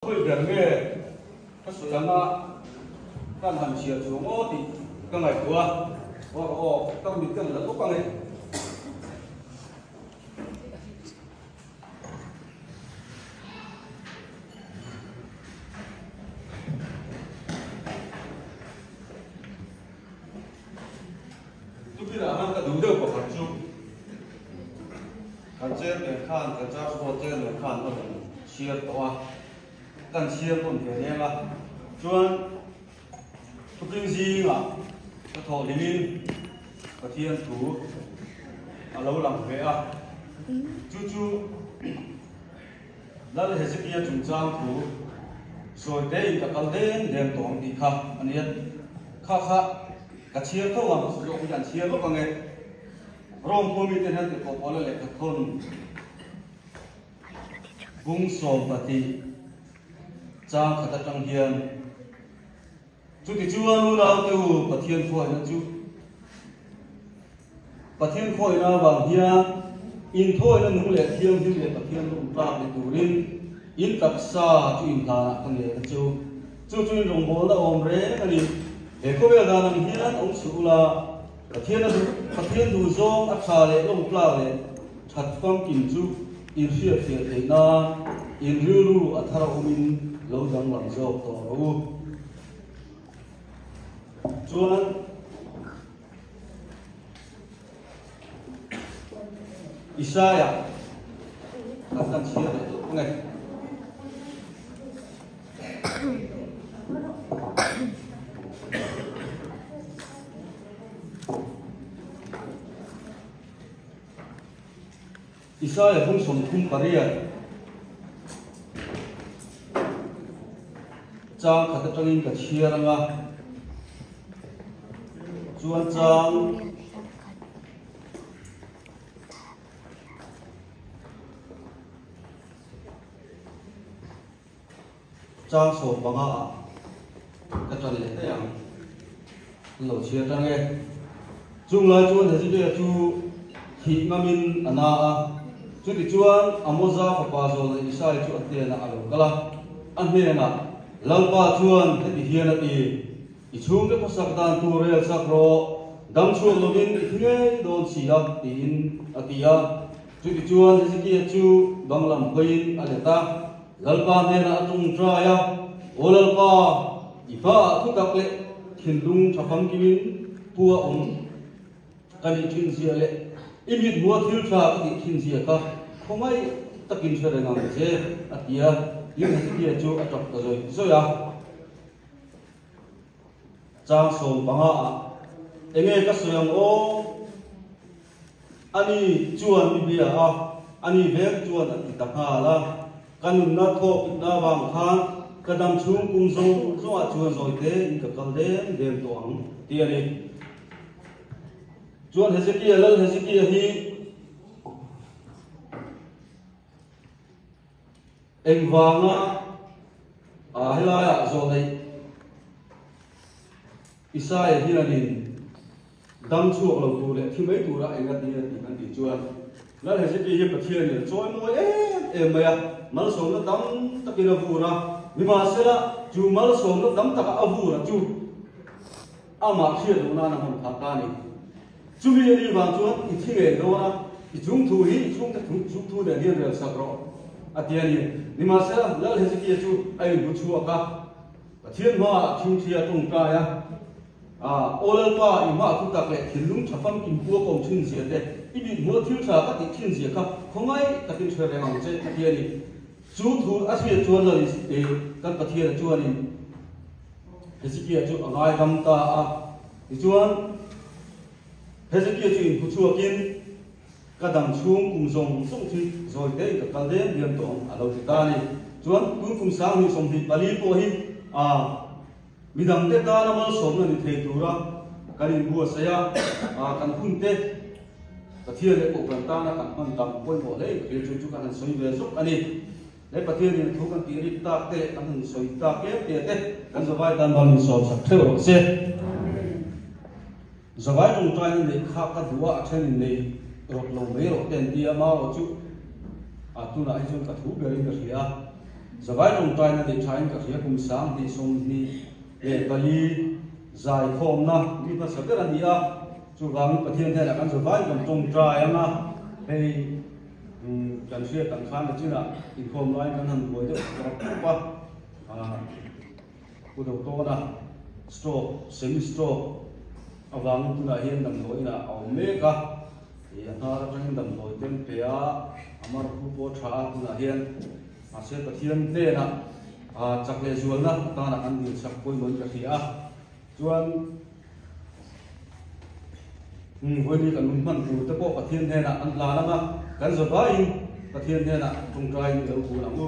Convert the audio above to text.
Khawi ber nge ka sawi anga kan han chhiar chuang aw tih ka ngaihtuah a, aw rawh aw ka mit ka la lawk ang e. Chupinah han ka duh deuh pakhat chu kan chairman khan kan church board chairman khan a rawn chhiar tawh a, kan chhiar tawn ve reng a, chuan thuping zingah ka thawh hlimin Pathian thu a lo lang ve a, chu chu Lal Hezekia chungchang thu sawi tein ka kal deng deng tawh ang tih kha a nia. Kha kha ka chhiar tho a, hmasa zawk hi kan chhiar lawk ang e. Rome khua mite hian tirhkoh Paula lehkha thawn bung 12 chang khat atang hian Chutichuan unaute u, Pathian khuaina chu Pathian khuaina avang hian inthawina nung leh thianghlim leh Pathian rawng tlak ni turin in taksa chu inhlanah ka ngen a chu. Chu chu in rawngbawlna awm reng a ni. He khawvel dan ang hian awm suh ula, Pathian a duh, Pathian duh zawng a tha leh lawng tlak leh that famkim chu in hriatfiah theih nan in rilru a thar awmin lo danglam zawk tawh rawh u. Chuan Isaiah kan kan chhiar leh tawh nge. Isaiah bung 38 chang khat atangin ka chhiar anga chuan chang Chang 15 ah ka tan leh daih ang. An lo chhiar tang e. Chung lai chuan Hezekiah chu thih ngamin a na a. Chutichuan Amoza fapa zawlna Isai chu a hnenah a lo kal a. A hnenah, Lalpa chuan heti hian a ti, I chhungte khawsak dan tur rel sak rawh, dam chhuak lovin i thi ngei dawn si a, tiin a ti a. Chutichuan Hezekiah chu bang lam hawiin a let a. Lalpa hnenah a tawngtai a, Aw Lalpa, i hmaah thutak leh thinlung tha famkimin pu a awm ka nih thin zia leh i mithmua thil tha ka tih thin zia kha khawngaih takin hre reng ang che, a ti a. Tin, Hezekia chu a tap ta zawih zawih a. Chang 15 ah, Enge ka sawi ang aw? Ani chuan mi bia a, ani vek chuan a ti ta nghal a. Ka nunna thawk itna avang khan ka dam chhung kum zawng zawngah chuan zawi tein ka kal deng deng tawh ang ti a ni. Chuan Hezekia, Lal Hezekia hi engvanga helaiah zawhneih Isaia hianin Dam chhuak lo tur leh thi mai tura eng a ti a tih kan tih chuan Lal Hezekia hi Pathianin a chawi mawi em em mai a, malsawmna tam takin a vur a, nimahsela chu malsawmna tam taka a vur a chu amah hriat loh nan a hman phah ta a ni. Chumi a nih vang chuan i thi ngei dawn a, i chung thu hi i chhungte chung thu nen hian rel sak rawh a ti a ni. Nimahsela Lal Hezekia chu a inhmu chhuak a, Pathian hmaah thingthi a tawngtai a. A, Aw Lalpa, i hmah thu tak leh thinlung tha famkim pua ka awm thin zia te, i mit hmuh a thil tha ka tih thin zia kha khawngaih takin hre reng ang che, a ti a ni. Chu thu a hriat chuan Lal i, kan Pathiana chuanin Hezekia chu a ngaidam ta a. Tichuan, Hezekia chu inhmu chhuakin, Ka dam chhung kum zawng zawng chu zawi tein ka kal deng diam tawh ang, a lo ti ta a ni. Chuan, tun kum 2024 pawh hi a. Midangte tana malsawmna ni thei tura kan inbuatsaih a, kan hunte Pathian leh Kohhran tana kan hman tam pawimawh hle in thil chu chu kan han sawi ve zawk a ni. He Pathianin thu kan tih rik tak te leh kan han sawi tak tlem te te kan zavai tan mal min sawm sak theuh rawh se. Zavai tawngtaina neih kha ka duh a, a thenin nei rawt lo mai rawh te an ti a, marawh chu a tunah hi chuan ka thu berin ka hria a. Zavai tawngtaina nei thain ka hria kum 2024 zaikhawmna ni hmasa ber a ni a, chuvangin Pathian hnenah kan zavaiin kan tawngtai ang a, hei kan hriat ang khan nachinah inkhawm laiin kan han buai deuh tawp tawp a, Pu Dotawna stroke, semi stroke avangin tunah hian damdawi inah a awm mek a, ih a hnar atangin damdawi te an pe a, a mar phu pawh a tha a tunah hian mahse Pathian hnenah ah chak leh zualna atana kan dil chak pawimawhin ka hria a, chuan umm vawiin kan hun hman tur te pawh Pathian hnenah an hlan ang a, kan zavaiin Pathian hnenah tawngtaiin i lo kun ang u.